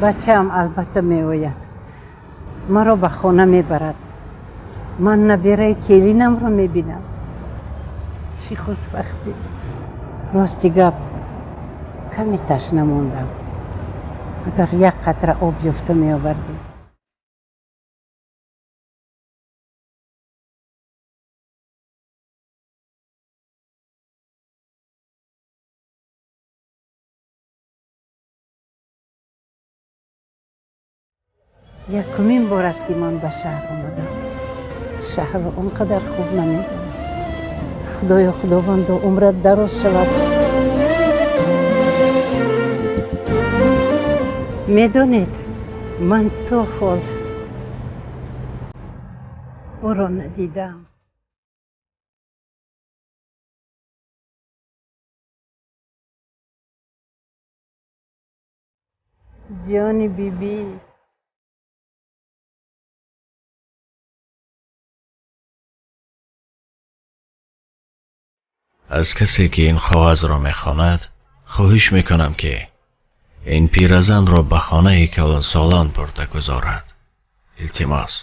Бачаам албатта меояд, маро ба хона мебарад. Ман набираи келинамро мебинам. Чӣ хушбахтӣ! Рости гап, каме ташна мондам. Агар як қатра об ёфта меовардӣ. Якумин бор аст, ки ман ба шаҳр омадам. Шаҳрро он қадар хуб намедонам. Худоё, Худовандо, умрат дароз шавад. Медонед, ман то ҳол ӯро надидам. Ҷони бибӣ. Аз касе ки ин коғазро мехонад, хоҳиш мекунам, ки ин пиразанро ба хонаи калонсолон бурда гузорад. Илтимос.